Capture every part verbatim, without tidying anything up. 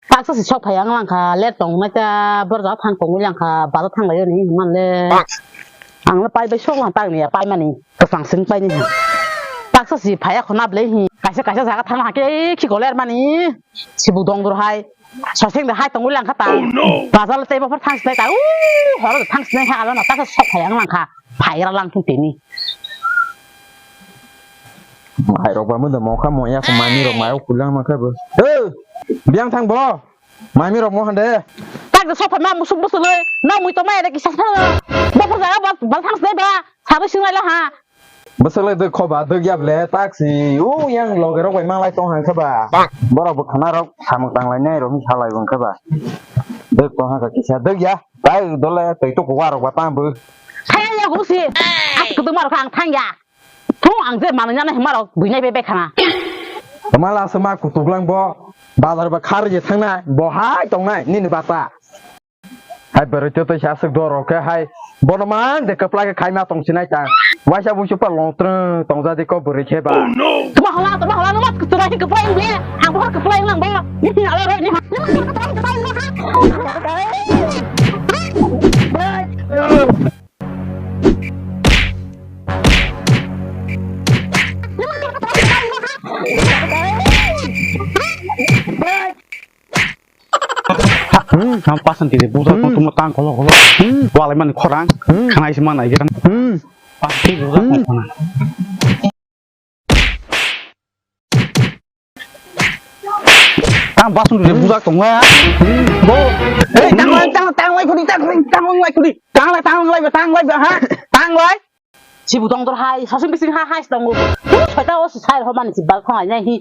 Taksa si sok phai ang langkha, let tong nai ta, bor ja thang tong langkha, bazar thang lai ni man le. Ang le pai bai sok lang tang ni ya, pai mani, kwchang sing pai ni. Taksa si phai ya khona ble hi, kaisa kaisa jaga thang ha ke, ki goler mani, sibu dong dur hai, soseng de hai tong langkha ta. Bazar le tei bo phar thang sinai ta, u, hor thang sinai ha, alo na taksa sok phai ang langkha, phai ra lang thung teni. Mai rok ba mo da mokha mo ya ko mani rok mai o kulang ma kha bo. He, biang thang bo. Mami rok mo hande. Tak de sopha ma musuk bwswlwi, na mui tongmai de kisa sa. Bopor jaga bal, bal thang sdai ba, sabo singlai la ha. Bwswlwi de khoba de yable tak si, u yang loge rok bai malai tong han kha ba. Borok bwkhana rok samung tanglai nai rok mi salai bong kha ba. De tong ha kisa de ya. Tai dole tai to ko warok ba tang bo. Thaya ya go si. As kudu mar khang thang ya. Thung ang je manwi nana hima rok buinai be bekhana. Tama la sama kutuk lang bo. Bazar ba khar je thangnai. Bo hai tongnai nini bata. Hai bwrwi to to sa aswk doro khe hai. Bono man de kwpla khe khaima tong sinai ta. Waisa busu pa long trwng tong jadi ko bwrwi khe ba. Tuma hola, tuma hola, numa kutuk lai kwpla ing be. Ang bo kwpla ing lang bo. Ni ala roi ni ha. Hmm, tang pasan tide buja tong tuma tang kolo kolo. Hmm. Walai mani khorang. Hmm. Khanai se manai gerang. Hmm. Pasti buja tong khorang. Tang basung de bujak tong ha. Bo. Hey, tang lai, tang, tang lai kudi, tang lai, tang lai kudi. Tang lai, tang lai, tang lai, ha? Tang lai. Sibu tong dor hai, sasing bising ha, hai tong. Soita o sai ho mani si bal khong ai nai hi.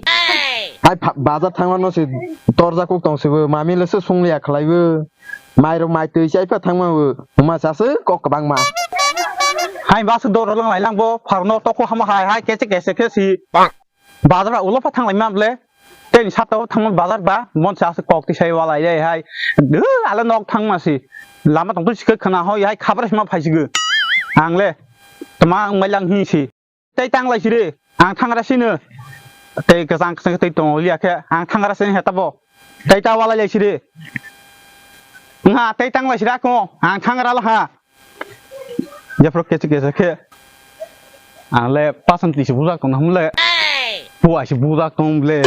Hai bazar thangma no si torja kuk tong sibu, mami le se sung liya khlai bo. Mai rok mai twi chai pha thangma bo. Huma sa se kok kwbang ma. Hai ba se dor lang lai lang bo, phar no to ko hama hai, hai kese kese khe si. Bazar ba ulo pha thang lai ma ble. Tei ni sat o thang bazar ba, mon sa se kok ti sai walai dai hai. Dhu, ala nok thang ma si. Lama tong tu sikhe khana hoi hai khabar sima phai sigo. Ang le tama ang mai lang hi si. Tei tang lai siri. Ang thang ra sino. Tei kwchang kwchang tei tong liya khe. Ang thang ra sini heta bo. Tei ta walai lai siri. Nga tei tang lai sira ko. Ang thang ra la ha. Jephru kesi kesi khe. Ang le pasan tisi bujak tong ham le. Puai si bujak tong le.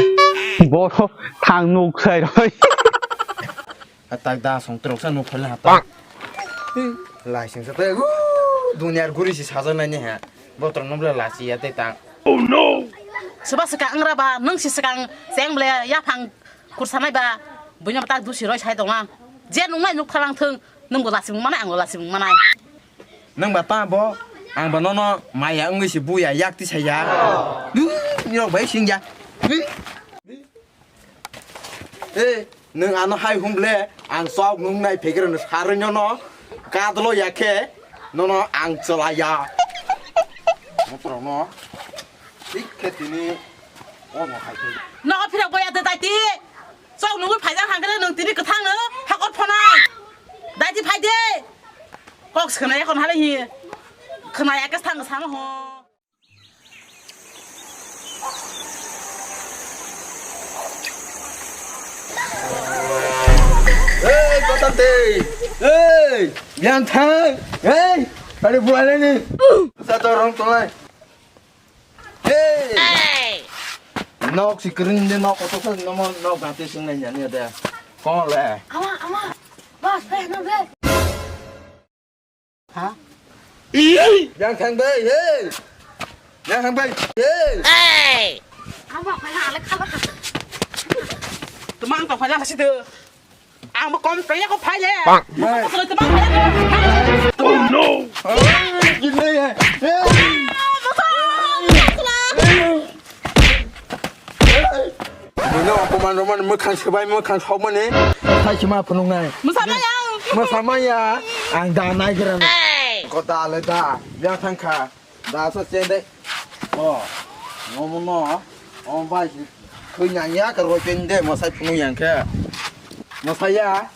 Boro thang nuk sai roi. Atak da song trok sa nuk phai le ha ta. Lai sing sa te. Dunia guri si sajak nai ni ha. Botrok no ble lasi ya tei tang. Oh no! Soba swkang wngra ba, nwng si swkang cheng ble yaphang kursanai ba, buino tak dusi roi sai tongma. Je nungnai nuk phalang thung, nwng bo lasi mung manai, ang bo lasi mung manai. Nwng ba ta bo, ang ba nono maya wngwi si buya yak ti saya. Ni rok bai sing ya. Hey, nwng ano hai humble, ang sok nung nai phekre no saroi no no, kadlo ya khe, nono ang chala ya. Motor no, thik khe tini, o no hai khe. Nogo phirok boya de dai ti. Sok nungwi phaijak hangkhe nwng tini kwthang no, hakor phonai. Dai ti phai de. Kok swnai kon hale hi. Khwnai ya khe thang sama ho. Hey, Patante! Hey, Bianthang! Hey, kari buai ni. Sa to rong tolai. Hey! Nok si kering de nok kotor sa nomor nok ganti sing lai jani ada. Kon le? Ama, ama. Bas, bas, no, bas. Ha? Yang thang bai, hey. Yang thang bai, hey. Hey. Abo phai na le khala. Tumang to phai na si de. Ang mo kom to ya ko phai le. Hey. Ko to tumang phai le. Oh no. Hey, gini ya. Hey. Buino apoman romani mwkhang swbai mwkhang sokmani. Thaisima phunuknai. Mwsamaya. Mwsamaya. Ang da naigra. Ko da le da. Ya thangkha. Da so chende. O. Ngomo no. O bai. Khuina ya ka roi chende mwsai phunuk yang khe. Mwsaya.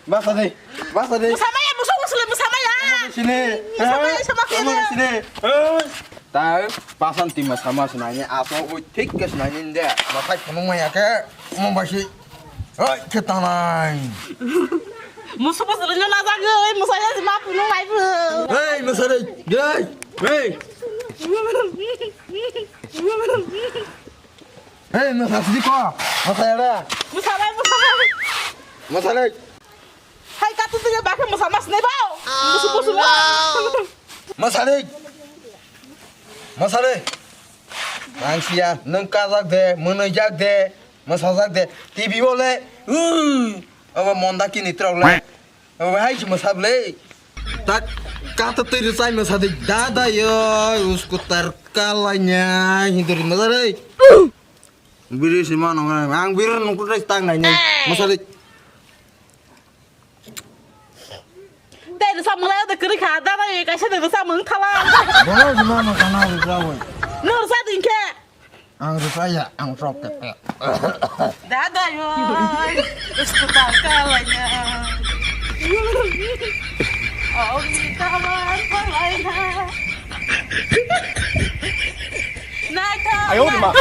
Basa de. Basa de. Mwsamaya, musuk musule mwsamaya. Sini. Mwsamaya, sama kiri. Sini. Ta pasan tima sama sinai ni aso ui thik ke sinai ni de. Mathai phunung maya ke mo basi. Hai, khe tanai. Musu musu rino na jagwi, musa ya ma punu mai bu. Hei, musa rei, hei, hei. Hei, musa sidi ko, musa ya da. Musa bai, musa bai. Musa rei. Hai, katu tu ya bakhe musa mas ne bau. Musu musu. Musa rei. Musa rei. Nang siya, nang kajak de, menai jak de. Masajak de, T V o le, ui, abo monda kini trok le, abo hai si masab le. Tak, kata twi rwchai masa de, dada yo, usko tar kalanya, hinduri masa de. Biri si mano, ang biri nungku de tang nai nai, masa de. Tei rwchapmung lai de kwrwi kha, dada ye kaisa de rwchapmung thala. Bono rwma no kana rwchapwi. No rwchap din khe. Ang rwchaya, ang sok kete. Dada yo, rwchapta kalanya. Oh, ni kawan palai na. Nai ta. Ayo, ma.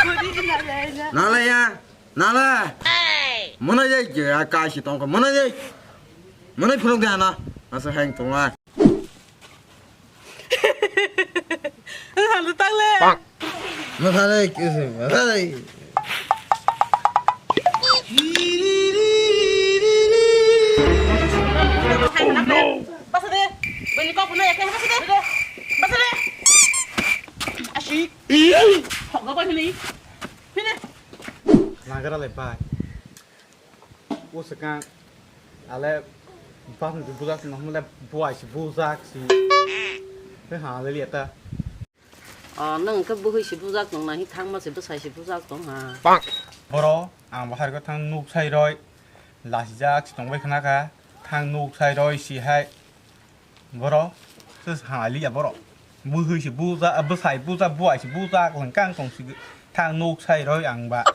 Guri na lai na. Nalaya. Nala. Mwnai jai, je, a, kaisi tongkha. Mwnai jai. Mwnai phunuk de ano. Asa hang tongma. Ang hanu tangle. Masa dai, kisi, masa dai. Oh no. Pasa de. Bani kau puna ya, pasa de. Pasa de. Asi. Hok gak apa ini? Ini. Nagara le bai. O swkang ale bus ni bujak no hwnle buai si bujak si. He ha le liya ta. O nang ke buhui si bujak tong na hi thang ma si bwsai si bujak tong ha. Boro ang bahar ko thang nuk sai roi lasi jak si tong bai khna kha thang nuk sai roi si hai. Boro, se sali ya boro. Buhui se buja, bwsai buja, buai se buja, lengkang tong si thang nuk sai roi ang ba.